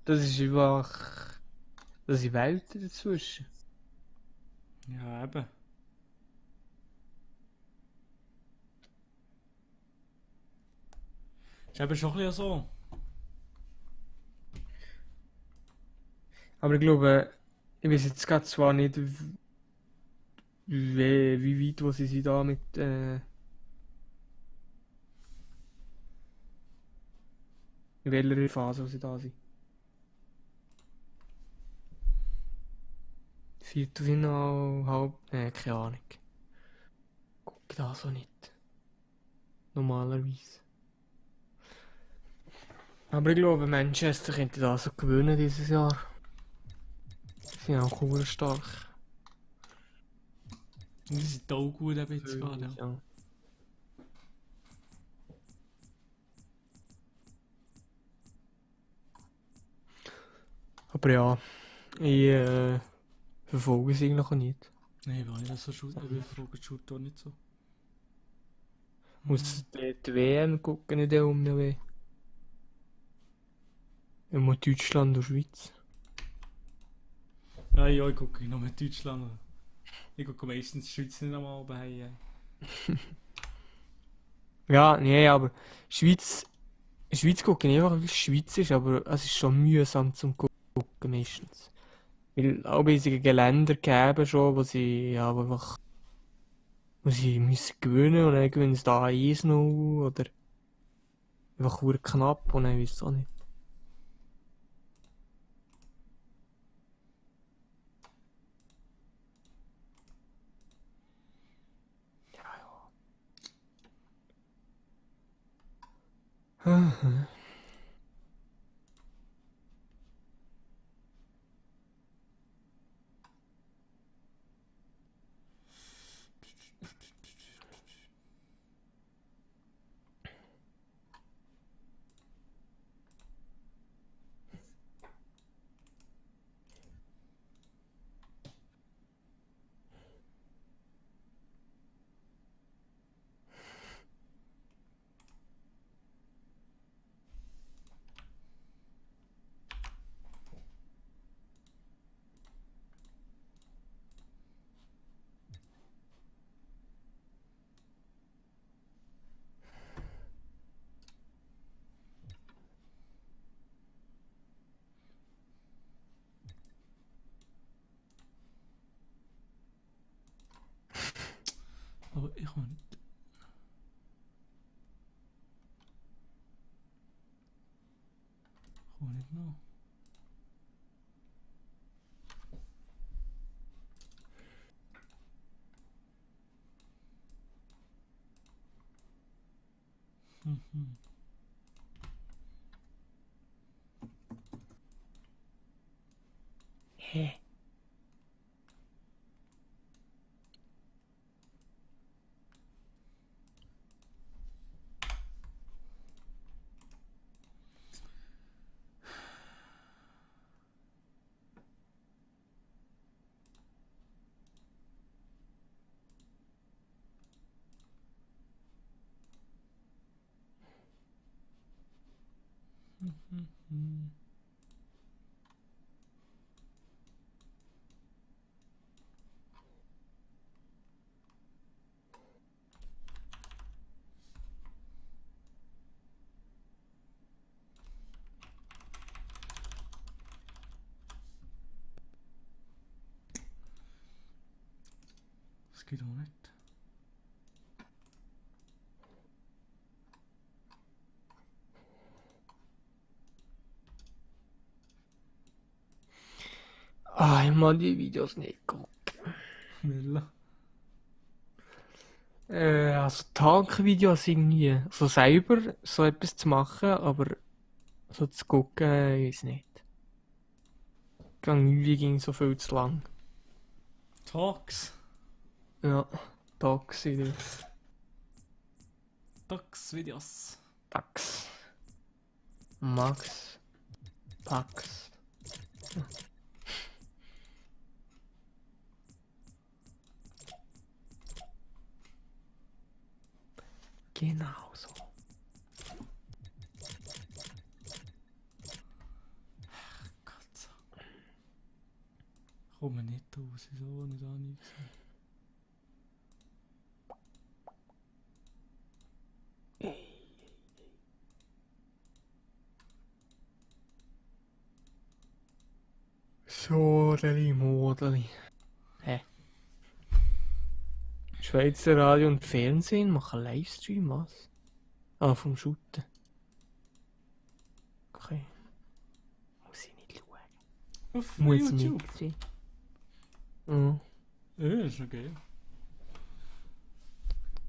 Das ist einfach. Das sind Welten dazwischen. Ja, eben. Ist eben schon ein bisschen so. Aber ich glaube, ich weiß jetzt gerade zwar nicht, wie weit wo sie sind da mit. In welcher Phase wo sie da sind. Viertelfinale, keine Ahnung. Guck da so nicht. Normalerweise. Aber ich glaube, Manchester könnte das so gewinnen dieses Jahr. Sie sind auch cool stark. Und die sind auch gut eben jetzt gerade. Ja. Ja. Aber ja, ich verfolge es eigentlich nicht. Nein, weil ich das so shoot, ich verfolge Shoot auch nicht so. Muss die WM gucken nicht um weh. Immer Deutschland und Schweiz. Ja, ich gucke noch mit Deutschland. Ich gucke meistens die Schweiz nicht einmal bei. Ja, nee, aber Schweiz gucke ich einfach, weil es Schweiz ist, aber es ist schon mühsam zum Gucken meistens. Weil auch riesige Länder geben schon, wo sie ja wo einfach wo sie müssen gewinnen und dann gewinnen sie da 1-0 oder einfach nur knapp und dann weiß ich auch nicht. Ja. Aber ich kann nicht. Ich kann nicht noch. Hä? Das geht auch nicht. Ah, ich mag die Videos nicht gucken. Mella. Also Tank-Videos irgendwie. So selber so etwas zu machen, aber so zu gucken, ich weiß nicht. Irgendwie ging so viel zu lang. Talks. Ja, Tax wieder. Talks-Videos. Tax. Max. Pax. Genau so. komme nicht raus, so nicht an. Sodeli, Modeli. Hä? Schweizer Radio und Fernsehen machen Livestream, was? Ah, vom Shooten. Okay. Muss ich nicht schauen. Auf Muss YouTube. nicht sein. Mhm. Ja, das ist noch geil.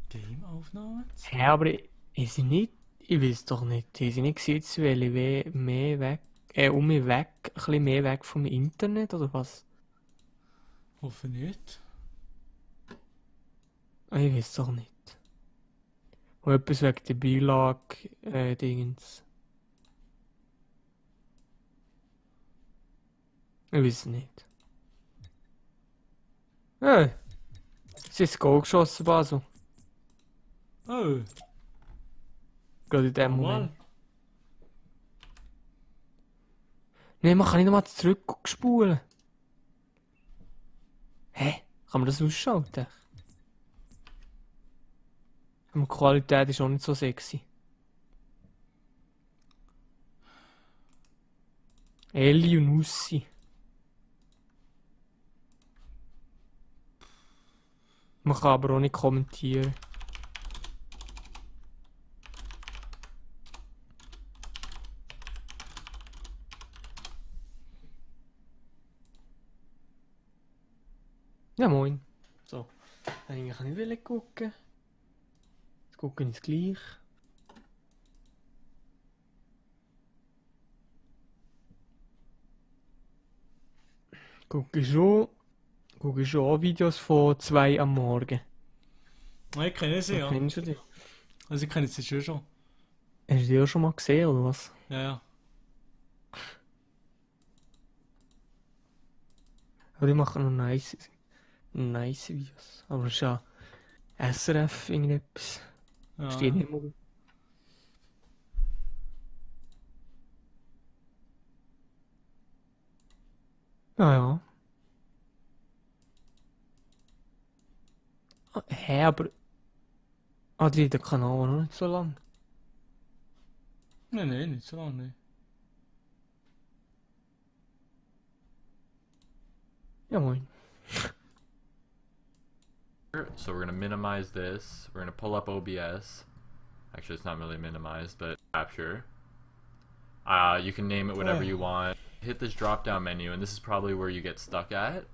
Game-Aufnahme? Hä, aber ist sie nicht... Ich weiß doch nicht. Haben sie nicht gesehen, sie wollen mehr weg... um mich weg... Ein bisschen mehr weg vom Internet, oder was? Hoffe nicht. Ich weiß doch nicht. Und etwas wegen der Beilage... Dingens. Ich weiß nicht. Hey! Sie ist Goal geschossen, Basel. Oh, Gerade in dem normal. Moment. Nein, man kann nicht nochmal zurückspulen. Hä? Kann man das ausschalten? Aber die Qualität ist auch nicht so sexy. Elli und Ussi. Man kann aber auch nicht kommentieren. Ja, moin. So. Eigentlich kann ich nicht gucken. Jetzt gucken ins gleich. Gucke schon auch Videos von 2 am Morgen. Ja, ich kenne sie, ja. Kennst du die? Also ich kenne sie schon. Hast du die auch schon mal gesehen, oder was? Ja, ja. Aber die machen noch nice Videos. Aber es ist ja SRF irgendetwas. Ja, Steht ja. nicht mehr. Ja, ja. Ah, hä, aber... Ah, die hat den Kanal noch nicht so lang. Nein, nicht so lange. Nee. Ja, moin. So we're gonna minimize this. We're gonna pull up OBS. Actually, it's not really minimized, but capture. You can name it whatever you want. Hit this drop-down menu, and this is probably where you get stuck at.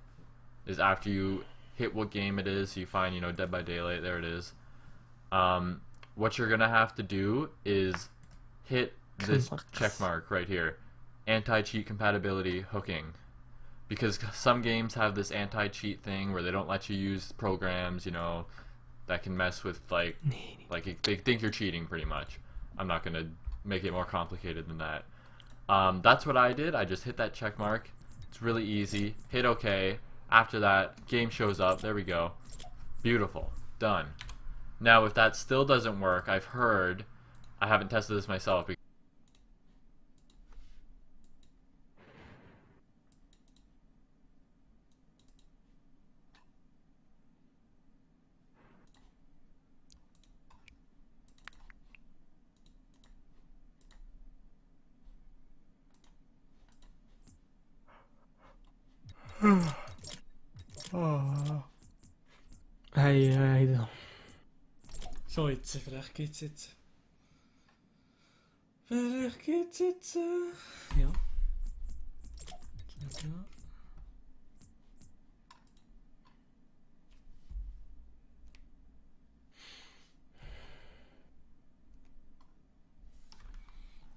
Is after you hit what game it is, you find, you know, Dead by Daylight. There it is. What you're gonna have to do is hit this check mark right here, anti-cheat compatibility hooking. Because some games have this anti-cheat thing where they don't let you use programs, you know, that can mess with like they think you're cheating pretty much. I'm not gonna make it more complicated than that. That's what I did. I just hit that check mark. It's really easy. Hit OK. After that, game shows up. There we go. Beautiful. Done. Now, if that still doesn't work, I've heard, I haven't tested this myself. Hey, da. So, jetzt, vielleicht geht's jetzt. Vielleicht geht's jetzt. Ja. Ja.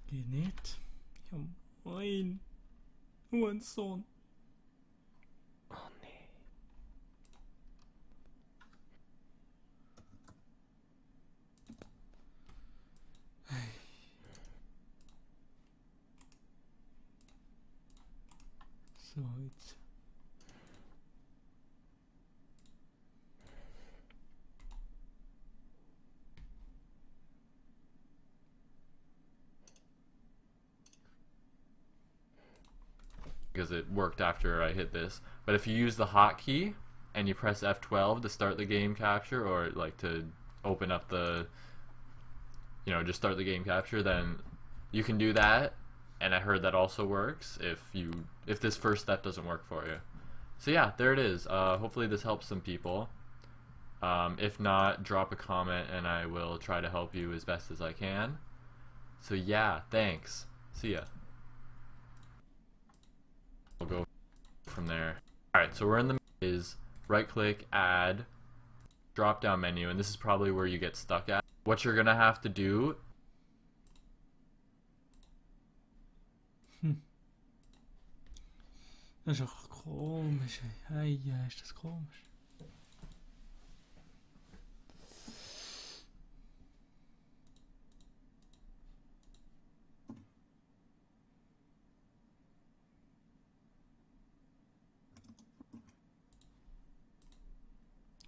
Geht nicht. Ja, moin. Nur ein Sohn. Oh nee. So, jetzt. because it worked after I hit this. But if you use the hotkey and you press F12 to start the game capture, or like to open up the, you know, just start the game capture, then you can do that. And I heard that also works if this first step doesn't work for you. So yeah, there it is. Hopefully this helps some people. If not, drop a comment and I will try to help you as best as I can. So yeah, thanks. See ya. We'll go from there. Alright, so we're in the is right click, add, drop down menu, and this is probably where you get stuck at. What you're gonna have to do Das ist auch komisch. Hey, ist das komisch.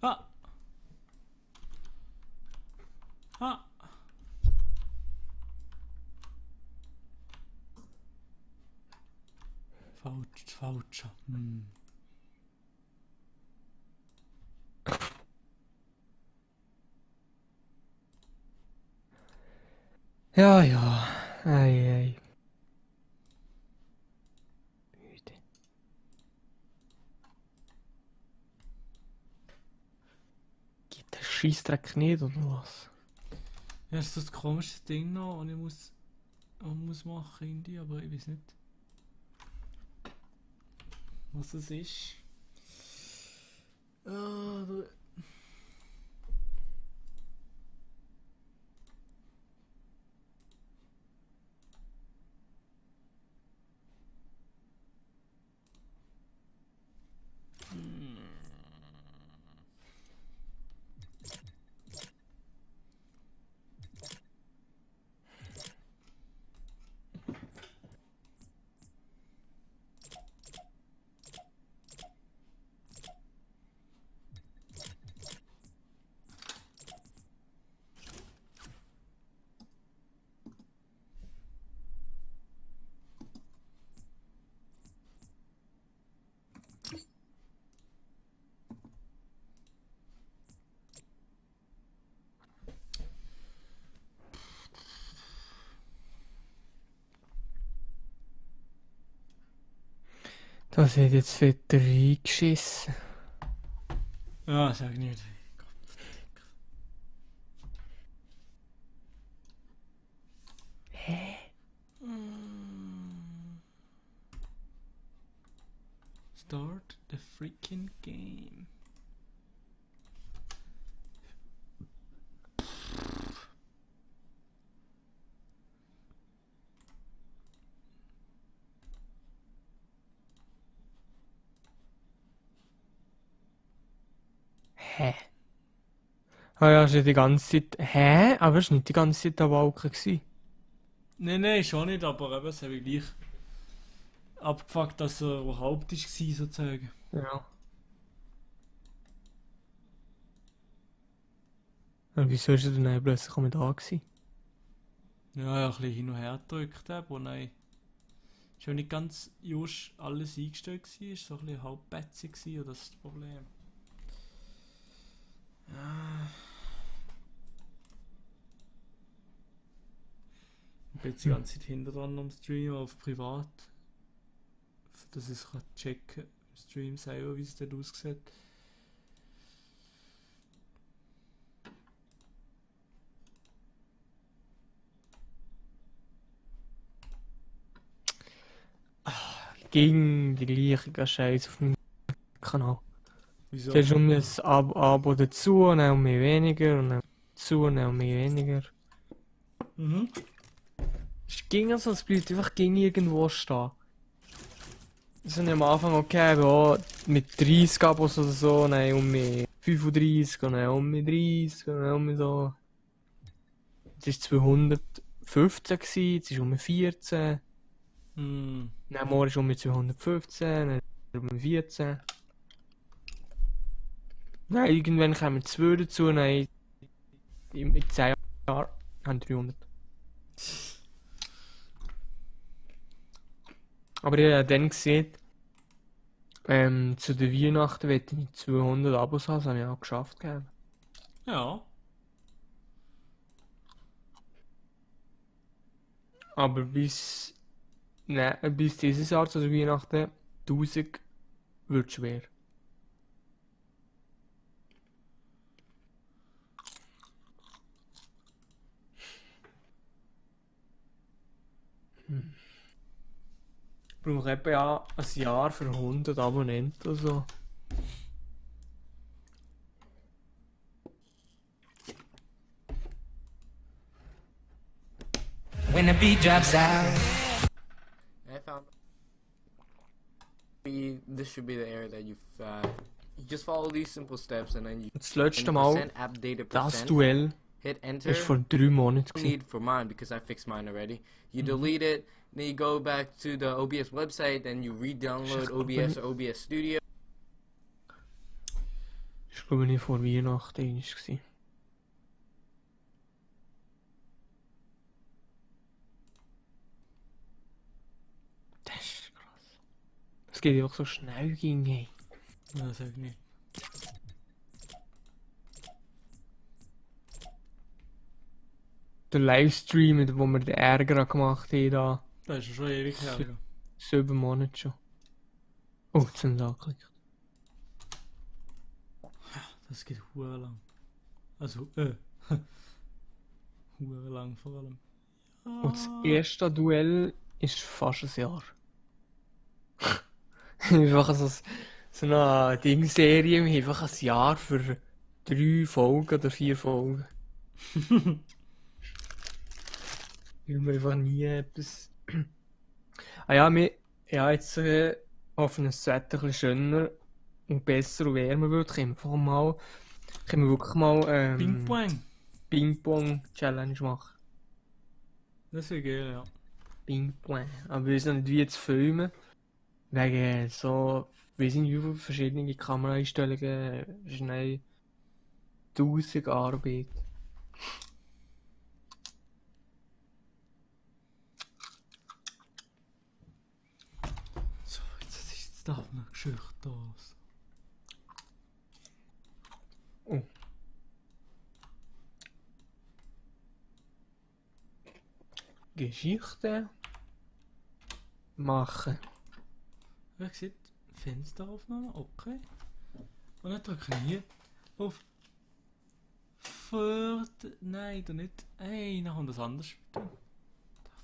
Ah! Ah! Falscher. Ja, ja. Ei. Müde. Gibt der Scheissdreck nicht, oder was? Ja, das ist das komische Ding noch, und ich muss machen irgendwie, aber ich weiß nicht, was es ist. Das hat jetzt fetter reingeschissen. Ja, sag nicht. Hä? Start the freaking game. Hä? Ah ja, ist ja die ganze Zeit. Hä? Aber es war nicht die ganze Zeit der Wolke gewesen. Nein, schon nicht, aber eben, es habe ich gleich abgefuckt, dass er überhaupt war, sozusagen. Ja. Und wieso ist er dann plötzlich auch mit da gewesen? Ja, ein bisschen hin und her gedrückt habe, und nein. Ist ja nicht ganz just alles eingestellt gewesen, ist so ein bisschen halbbetzig gewesen, und das ist das Problem. Ich bin jetzt die ganze Zeit hinter dran am Stream auf privat, dass ich es checken kann, im Stream selber, wie es dort aussieht. Gegen die gleiche Scheiße auf dem Kanal. Wieso? Du hast um ein Abo dazu, und dann um mich weniger, und dann dazu, und dann um mich weniger. Mhm. Es ging also, es bleibt einfach gegen irgendwo stehen. Das sind am Anfang okay, ja, mit 30 Abos oder so, und dann um mich 35, und dann um mich 30, und dann um mich so. Es war 215 gewesen, jetzt ist um mich 14. Hm. Dann morgen ist um mich 215, dann um mich 14. Dann irgendwann kommen 2 dazu, und dann in 10 Jahren haben 300. Aber ich habe dann gesehen, Zu der Weihnachten wette ich 200 Abos haben, das habe ich auch geschafft, gell? Ja. Aber bis dieses Jahr zu der Weihnachten 1000 wird schwer. Ich brauche etwa ein Jahr für 100 Abonnenten oder so. When the beat drops out. I found this should be the area that you just follow these simple steps and then you Das letzte Mal, app data das percent, Duell, hit enter. ist vor 3 Monaten No gewesen. need for mine because I fixed mine already. You delete it, then you go back to the OBS website, then you re-download OBS or OBS Studio. Ich glaube nicht vor Weihnachten gewesen. Das ist krass. Es geht ja auch so schnell ging, ey. Ja, sag nicht. Der Livestream, wo wir den Ärger gemacht haben, da. Das ist ja schon ewig her. Ja. 7 Monate schon. Oh, jetzt sind sie angeklickt. Das geht hure lang. Also, hure lang vor allem. Und das erste Duell ist fast ein Jahr. Einfach so eine Dingserie, wir haben einfach ein Jahr für 3 Folgen oder 4 Folgen. Weil wir einfach nie etwas. Ah ja, jetzt hoffen, dass das Wetter ein bisschen schöner und besser und wärmer wird. Können wir wirklich mal Ping-Pong. Ping-Pong-Challenge machen. Das wäre geil, ja. Ping-Pong. Aber wir wissen nicht, wie zu filmen. Wegen so, wir sind über verschiedene Kameraeinstellungen, schnell 1000 Arbeit. So, jetzt darf man Geschichte aus. Oh. Geschichte machen. Wer sieht Fensteraufnahme? Okay. Und dann drücke ich hier auf Nein, du nicht. Ey, dann kommt das anders. The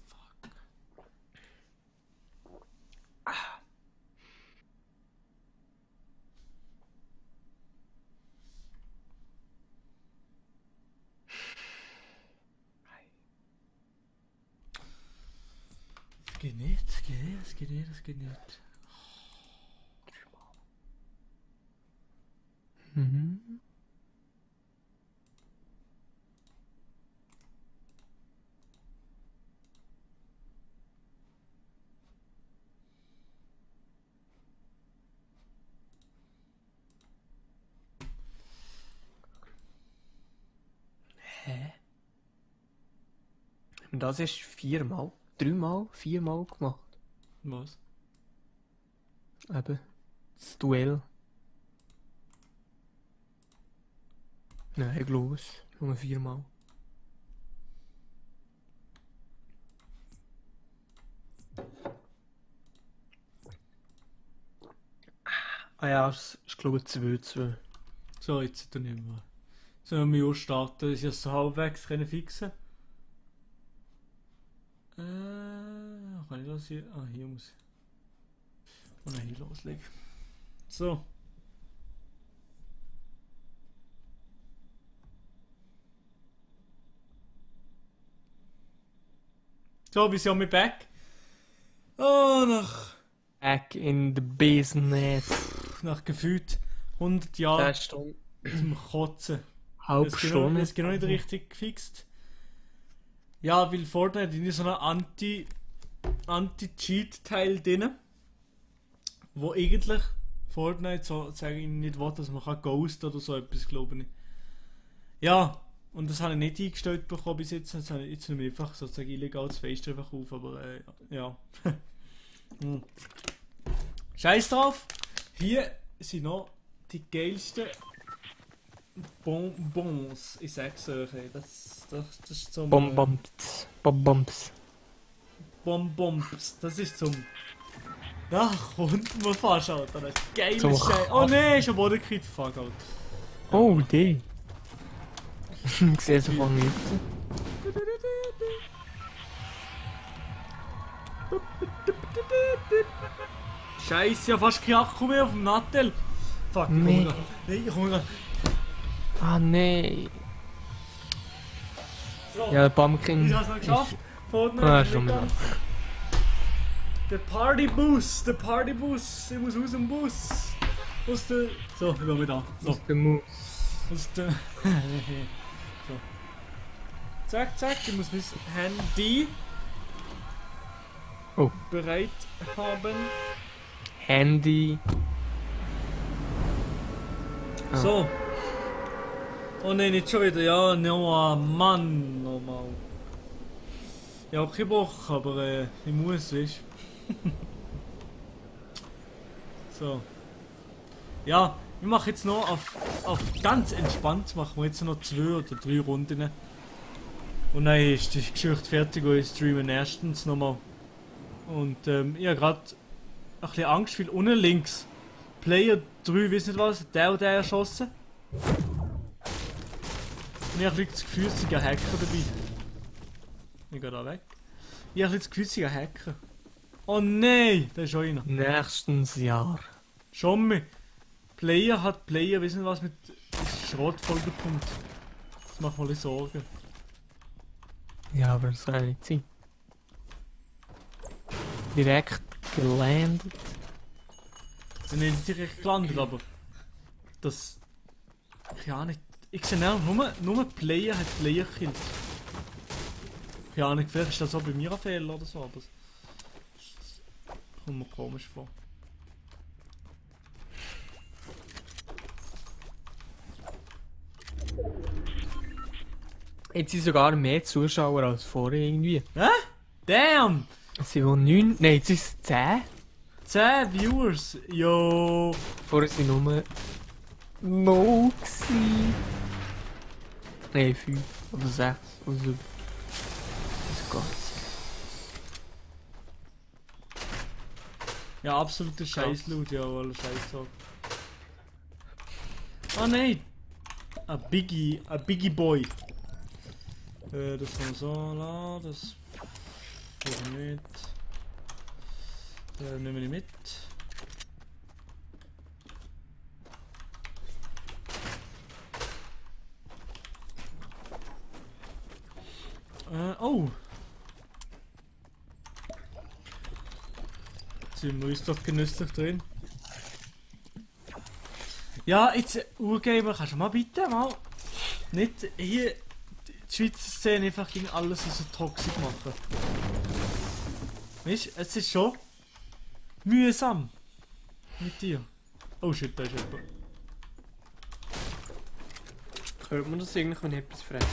fuck. Das geht nicht, das geht nicht, das geht nicht, das geht nicht. Mhm. Hä? Und das ist 4-mal, 3-mal, 4-mal gemacht. Was? Eben. Das Duell. Nein, ich glaube es. Nur 4-mal. Ah ja, es ist glaube ich 2-2. So, jetzt tun wir mal. Sollen wir auch starten, dass ich das so halbwegs können fixen kann ich das hier? Ah, hier muss ich. Und dann hier loslegen. So. So, wir sind mit back. Oh, Back in the business. nach gefühlt 100 Jahren 10 Stunden. zum Kotzen. Halbe Stunde. Das ist genau nicht richtig gefixt. Ja, weil Fortnite hat irgendwie so einen Anti-Cheat-Teil drin. Wo eigentlich Fortnite so sagen nicht will, dass man kann ghosten oder so etwas, glaube ich. Ja, und das habe ich nicht eingestellt bekommen bis jetzt. Jetzt nehme ich einfach sozusagen illegal das Fenster einfach auf, aber ja. Scheiß drauf! Hier sind noch die geilsten Bonbons. Ich sag's euch, ey. Das ist zum... Bonbons. Bonbons. Bonbons. Das ist zum... Da kommt man fast, Alter. Das ist geiles Zum Scheiß. Oh nein, ist am Boden gekriegt. Fuck, Alter. Oh, die. Ich sehe so von mir. Scheiße, ja fast kein Akku mehr auf dem Nattel. Fuck, Nee. Ich komme gerade. Ah, nee. So, Ja, der Pumpkin. ich hab's noch geschafft. Fortnite Ah, ist schon wieder. weggegangen. Der Partybus, der Partybus. Ich muss aus dem Bus. Aus der... So, ich geh wieder an. So, Aus dem Maus. aus der... so. Zack, zack, ich muss mein Handy Oh. bereit haben. Handy. Ah. So. Oh nein, nicht schon wieder. Ja, no, Mann, nochmal. Ja, okay, Bock, aber ich muss, weißt du. So. Ja, wir machen jetzt noch auf ganz entspannt, machen wir jetzt noch 2 oder 3 Runden. Und dann ist die Geschichte fertig und ich streame erstens nochmal. Und ich habe gerade ein bisschen Angst, weil unten links Player 3, wisst nicht was, der und der erschossen. Und ich habe das Gefühl, es sind Hacker dabei. Ich gehe da weg. Ich habe das Gefühl, es sind Hacker. Oh nein, da ist schon einer. Nächstens Jahr. Schon mal. Player hat Player, wissen was mit Schrott vollgepumpt. Das macht mir ein bisschen Sorgen. Ja, aber das soll nicht sein. Direkt gelandet. Ich bin nicht direkt gelandet, aber das... Ich auch nicht. Ich sehe nur Player hat Player gekillt. Ich habe nicht, vielleicht ist das auch bei mir ein Fehler oder so, aber es kommt mir komisch vor. Jetzt sind sogar mehr Zuschauer als vorher irgendwie. Hä? Damn! Es sind wohl 9. Nein, jetzt ist es 10. 10 Viewers! Yo! Vorher sind nur 0 gewesen. Nein, 5 oder 6 oder so. Das geht. Ja, absoluter Scheiß-Loot, ja, weil Scheiß sagt. Ah nein! Ein Biggie Boy. Das kann man so lassen, das nehme ich mit. Nehme ich mit. Oh! Sind wir uns doch genüsslich drin. Ja, jetzt, Urgamer, kannst du mal bitte mal nicht hier die Schweizer Szene einfach gegen alles so toxisch machen. Weißt du, es ist schon mühsam mit dir. Oh shit, da ist jemand. Hört man das eigentlich, wenn ich etwas fresse?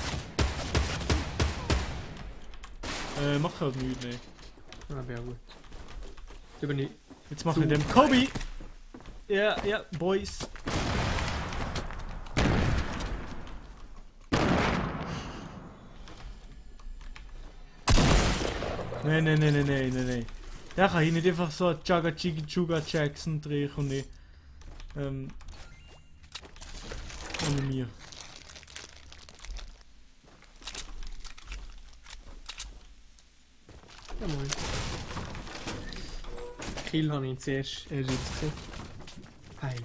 Mach halt nichts, ne. Ah, ja gut. Über nicht. Jetzt mach ich dem Kobe! Ja, ja, Boys. Nein. Der kann hier nicht einfach so Jaga Chigi Chuga Jackson drehen und nicht. Ohne mir. Ja, moin. Kill habe ich zuerst jetzt gesehen. Hey.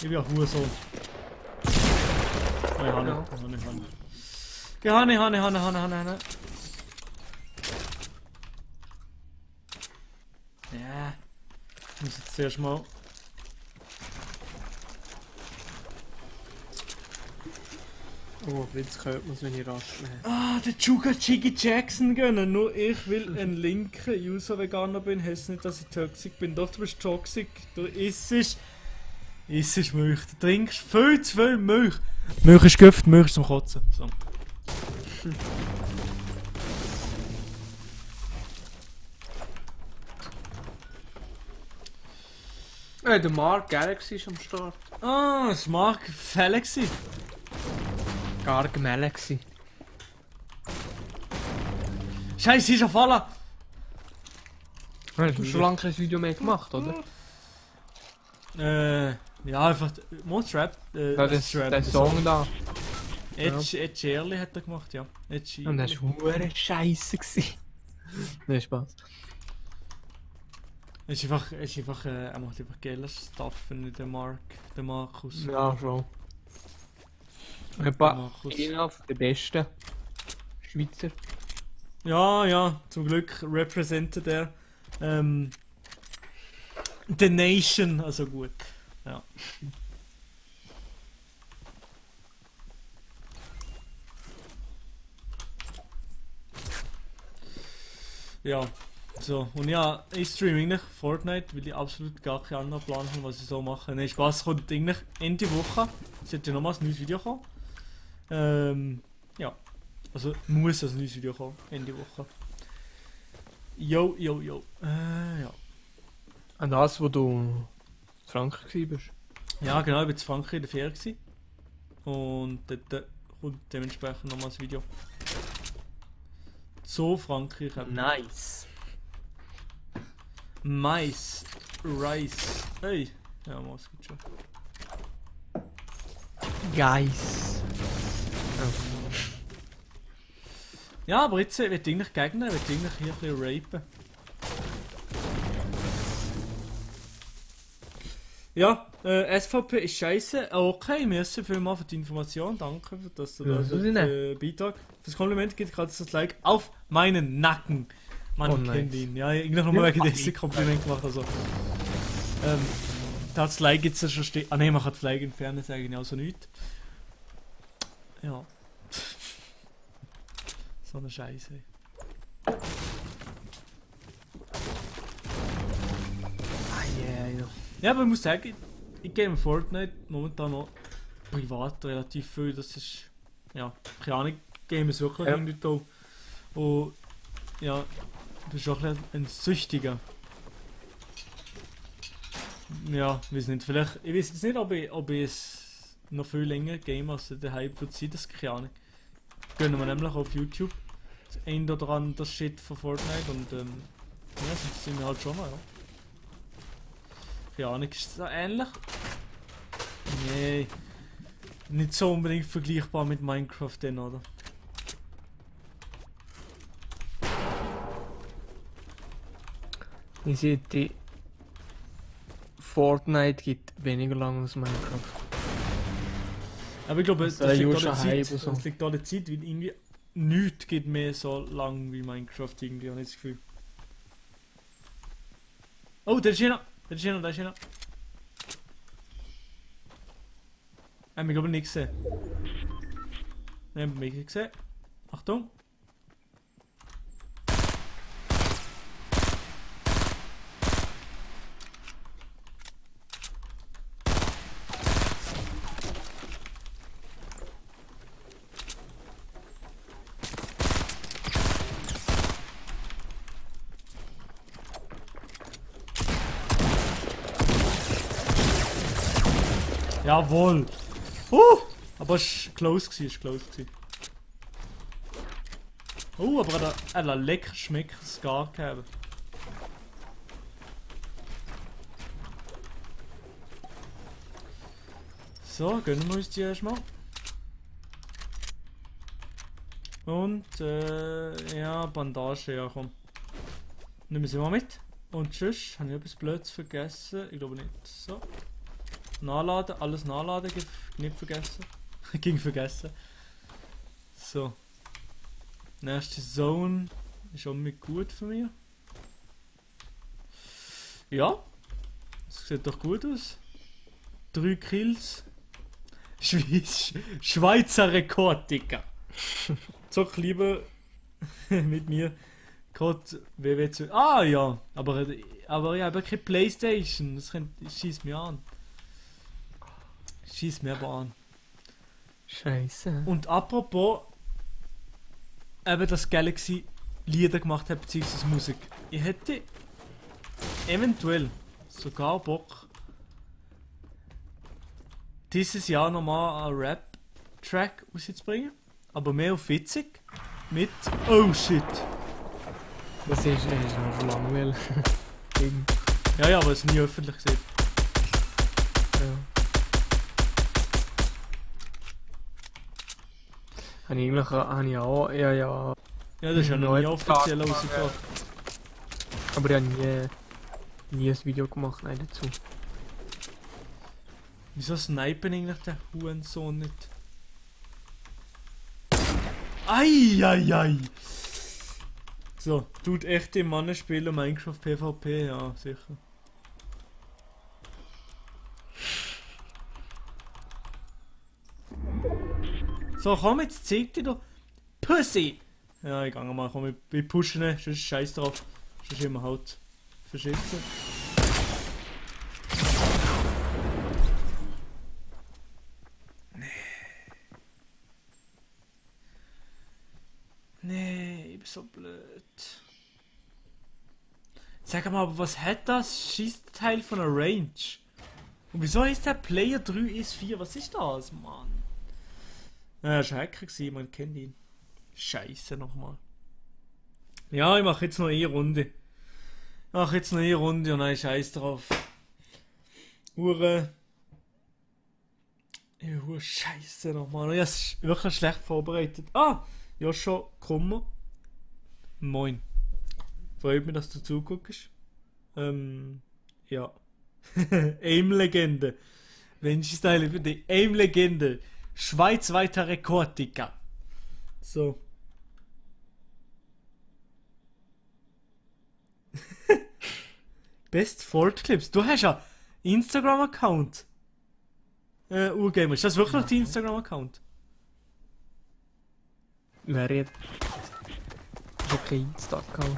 Ich bin auch Hurensohn. Oh, ich habe nicht. Hanne. Ja. Ich muss jetzt zuerst mal. Oh, jetzt hört man es, wenn ich rasch nehme. Ah, der Juga Jiggy Jackson gönnen. Nur ich will einen linken User-Veganer bin. Heißt nicht, dass ich toxic bin. Doch, du bist toxic. Du isst Milch. Du trinkst viel zu viel Milch. Milch ist Gift, Milch ist zum Kotzen. So. Der Mark Galaxy ist am Start. Ah, es mag Galaxy. Gar Galaxy. Scheiße, ist auf alle. Hast du schon lange kein Video mehr gemacht, oder? Ja, einfach Monstrap. Ja, der Song da. Ed Sheeran hat er gemacht, ja. Ed Sheeran. Und das war hure scheisse gsi. Nein, Spaß. Er macht einfach geiles Stuff, finde ich, der Markus. Ja, schon. Einer Markus. der besten Schweizer. Ja, zum Glück represented er the nation, also gut. Ja. Ja, so. Und ja, ich streame eigentlich Fortnite, weil ich absolut gar keinen anderen Plan habe, was ich so mache. Nein, Spaß, kommt eigentlich Ende Woche. Es wird ja nochmals ein neues Video kommen. Ja. Also muss ein neues Video kommen, Ende Woche. Yo. Ja. An das, wo du in Frankreich warst. Ja, genau, ich war in Frankreich in der Ferien gewesen. Und dort kommt dementsprechend nochmals ein Video. So Frankreich eben. Nice. Mais. Rice. Hey. Ja, was geht schon. Guys. Ja, aber jetzt wird eigentlich Gegner, wird eigentlich hier ein bisschen rapen. Ja, SVP ist scheiße. Okay, merci vielmals für die Information. Danke, dass du Ja, den Beitrag fürs Kompliment gibt. Gerade das Like auf meinen Nacken. Man Oh, kennt nice. ihn. Ja, eigentlich nochmal wegen dessen Kompliment gemacht. Also, das Like jetzt schon stehen. Ah nein, man kann das Like entfernen, sage ich also nichts. Ja. So eine Scheiße. Ja, aber ich muss sagen, ich game Fortnite momentan noch privat relativ viel. Das ist, ja, keine Ahnung, ich game es wirklich Ja. irgendwie da. Und ja, du bist auch ein Süchtiger. Ja, ich weiß nicht, vielleicht, ich weiß jetzt nicht, ob ich es noch viel länger game, als der Hype wird sein, das keine Ahnung. Gönnen wir nämlich auf YouTube das ein oder andere Shit von Fortnite und ja, das sind wir halt schon mal, ja. Keine Ahnung, ist das ähnlich? Nee. Nicht so unbedingt vergleichbar mit Minecraft denn, oder? Ich sehe, die Fortnite gibt weniger lang als Minecraft. Aber ich glaube, das Das ist liegt ja an der schon Hype Zeit. und so. Das liegt an der Zeit, weil irgendwie nichts geht mehr so lang wie Minecraft irgendwie, habe ich das Gefühl. Oh, der ist hier noch! Der ist hier noch, der ist hier noch! Haben wir glaube ich nicht gesehen. Wir haben mich nicht gesehen. Achtung! Jawohl! Aber es war close, ist close gewesen. Aber er hat ein lecker schmeckendes Scar gegeben. So, gönnen wir uns die erstmal. Und, ja, Bandage, ja komm. Nehmen wir sie mal mit. Und tschüss, habe ich etwas Blödes vergessen? Ich glaube nicht. So. Nachladen, alles nachladen, nicht vergessen. Ging vergessen. So. Nächste Zone ist auch mit gut für mich. Ja. Das sieht doch gut aus. 3 Kills. Schweizer Rekord, Digga. Zock lieber mit mir. Code WW2. Ah ja, aber ich habe keine Playstation. Das schießt mir an. Schießt mir aber an. Scheiße. Und apropos, eben das Galaxy Lieder gemacht hat, beziehungsweise Musik. Ich hätte eventuell sogar Bock, dieses Jahr nochmal einen Rap-Track rauszubringen. Aber mehr auf witzig. Mit Oh shit. Das ist noch schon langweilig. Ja, aber es nie öffentlich gesehen. Ja. Habe ich auch, ja. Ja, das ist ja noch nie offiziell rausgekommen. Aber ich habe nie ein Video gemacht, nein, dazu. Wieso snipen eigentlich der Hurensohn nicht? Eieiei! So, tut echte Mannen spielen Minecraft PvP, ja, sicher. So, komm, jetzt zeig dir doch. Pussy! Ja, ich gehe mal, komm, ich pushen, sonst scheiß drauf. Sonst immer halt verschissen. Nee, ich bin so blöd. Sag mal, aber was hat das Schießteil von einer Range? Und wieso ist der Player 3 is 4? Was ist das, Mann? Ja, er war ein Hacker, man kennt ihn. Scheiße nochmal. Ja, ich mache jetzt noch eine Runde. Und dann scheiß drauf. Hure Scheiße nochmal. Ich habe es wirklich schlecht vorbereitet. Ah! Joshua Kummer. Moin. Freut mich, dass du zuguckst. Ja. Aim-Legende. Mensch-Style für die Aim-Legende. Schweizweiter Rekord, Digga. So. Best Fort Clips. Du hast ja Instagram-Account. Urgamer. Ist das wirklich noch dein Instagram-Account? Wer jetzt? Ich habe keinen Insta-Account.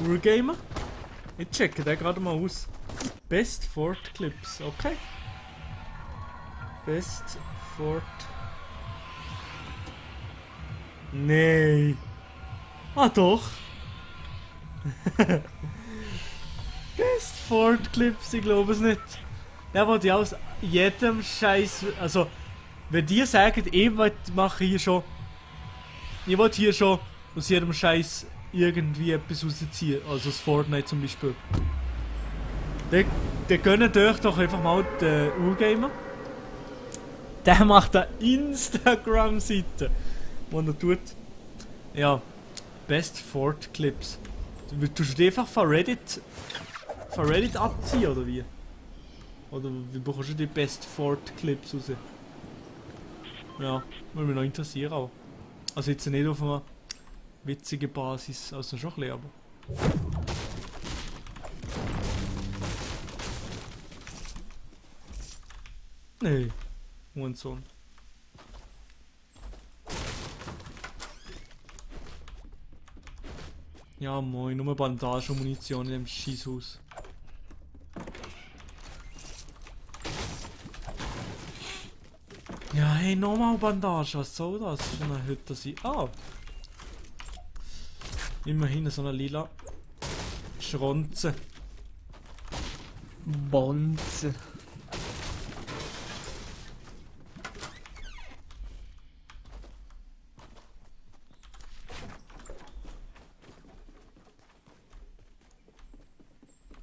Urgamer? Ich checke den gerade mal aus. Best Fort Clips, okay. Best Fort. Nee. Ah doch. Best Fort Clips, ich glaube es nicht. Der wollte ja aus jedem Scheiß. Also, wenn die sagen, ich mache hier schon. Ich wollte hier schon aus jedem Scheiß irgendwie etwas rausziehen. Also das Fortnite zum Beispiel. Der gönnt euch doch einfach mal den Urgamer. Der macht eine Instagram-Seite, wo er tut. Ja, Best Fort Clips. Tust du die einfach von Reddit abziehen oder wie? Oder wie bekommst du die Best Fort Clips raus? Ja, würde mich noch interessieren auch. Also jetzt nicht auf einer witzigen Basis, also schon ein bisschen, aber... Nee, Hurensohn. Ja moin, nur Bandage und Munition in dem Schießhaus. Ja, hey, nochmal Bandage, was soll das für eine Hütte sein? Ah! Immerhin so eine lila Schronze. Bonze.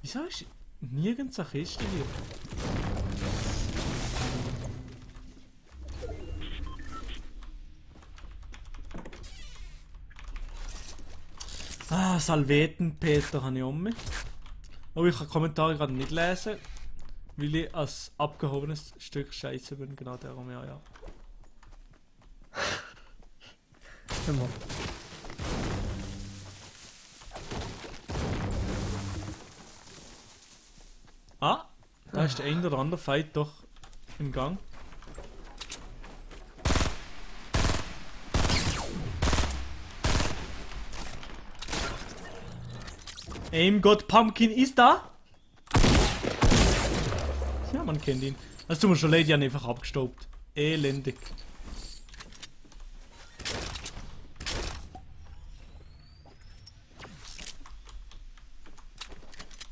Wieso ist nirgends eine Kiste hier? Ah, Salveten, Peter, habe ich um mich. Aber ich kann Kommentare gerade nicht lesen, weil ich als abgehobenes Stück Scheiße bin. Genau darum, ja. Hör mal. Ah, Da ist der ein oder andere Fight doch im Gang. Aim God Pumpkin ist da! Ja, man kennt ihn. Das tut mir schon leid, ich habe ihn einfach abgestaubt. Elendig.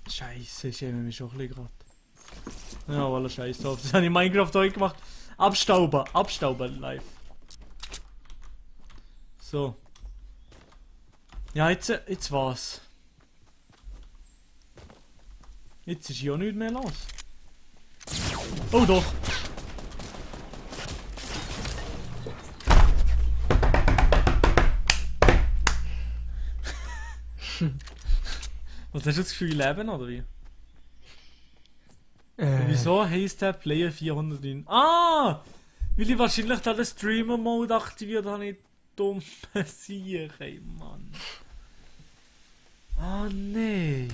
Scheiße, ich schäme mich schon ein bisschen gerade. Ja, weil er scheiße drauf. Das habe ich in Minecraft heute gemacht. Abstauber live. So. Ja, jetzt war's. Jetzt ist ja nichts mehr los. Oh doch! Was hast du das Gefühl, leben oder wie? Wieso heisst der Player 409? Ah! Weil ich wahrscheinlich da den Streamer-Mode aktiviert habe, nicht dumm Sieg, ey Mann. Ah nee.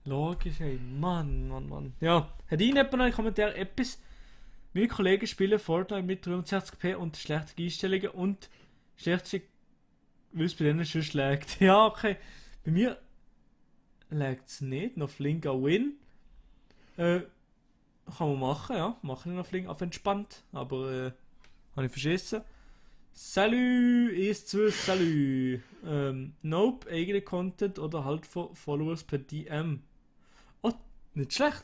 Logisch, ey Mann. Ja, hat Ihnen jemand in den Kommentaren etwas? Meine Kollegen spielen Fortnite mit 63p und schlechten Einstellungen und schlechte, weil es bei denen schon schlägt. Ja, okay. Bei mir lägt es nicht. Noch Flink an Win. Kann man machen, ja. Machen wir noch Flink auf entspannt. Aber habe ich verschissen. Salut, ES2, salut. Nope, eigene Content oder halt von Followers per DM. Oh, nicht schlecht.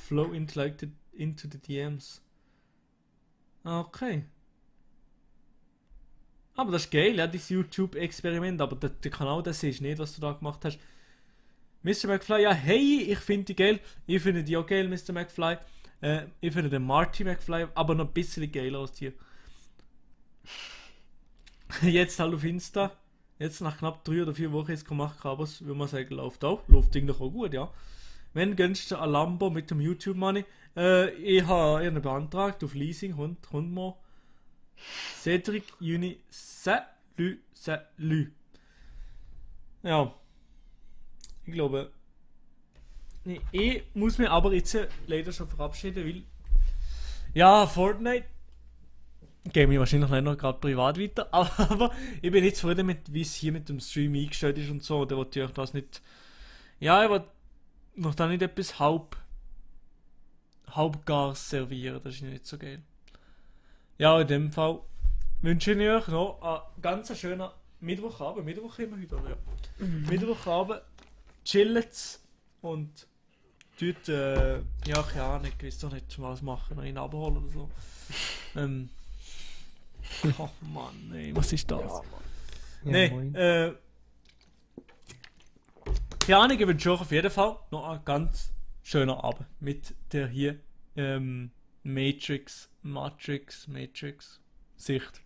Flow into the DMs. Okay. Aber das ist geil, ja, dieses YouTube-Experiment. Aber der Kanal, das ist nicht, was du da gemacht hast. Mr. McFly, ja, hey, ich finde die geil. Ich finde die auch geil, Mr. McFly. Ich finde den Marty McFly aber noch ein bisschen geiler als die. Jetzt halt auf Insta. Jetzt nach knapp 3 oder 4 Wochen ist gemacht, aber würde man sagen, läuft auch. Läuft eigentlich auch gut, ja. Wenn gönnst du ein Lambo mit dem YouTube Money? Ich habe ihn beantragt auf Leasing, Hund mal. Cedric Juni, salut. Ja. Ich glaube. Nee, ich muss mich aber jetzt leider schon verabschieden, weil. Ja, Fortnite. Game ich wahrscheinlich nicht noch gerade privat weiter, aber ich bin nicht zufrieden mit, wie es hier mit dem Stream eingestellt ist und so. Da wollte ich euch das nicht. Ja, ich wollte noch da nicht etwas halbgar servieren, das ist nicht so geil. Ja, in dem Fall wünsche ich euch noch einen ganz schönen Mittwochabend. Mittwoch immer heute, oder? Ja. Mittwochabend chillt und tut, ja, keine Ahnung, ich weiß doch nicht, was machen, noch ihn abholen oder so. Oh Mann, ey, was ist das? Ja, Nee, keine Ahnung, ich wünsche euch auf jeden Fall noch einen ganz schönen Abend mit der hier Matrix Sicht.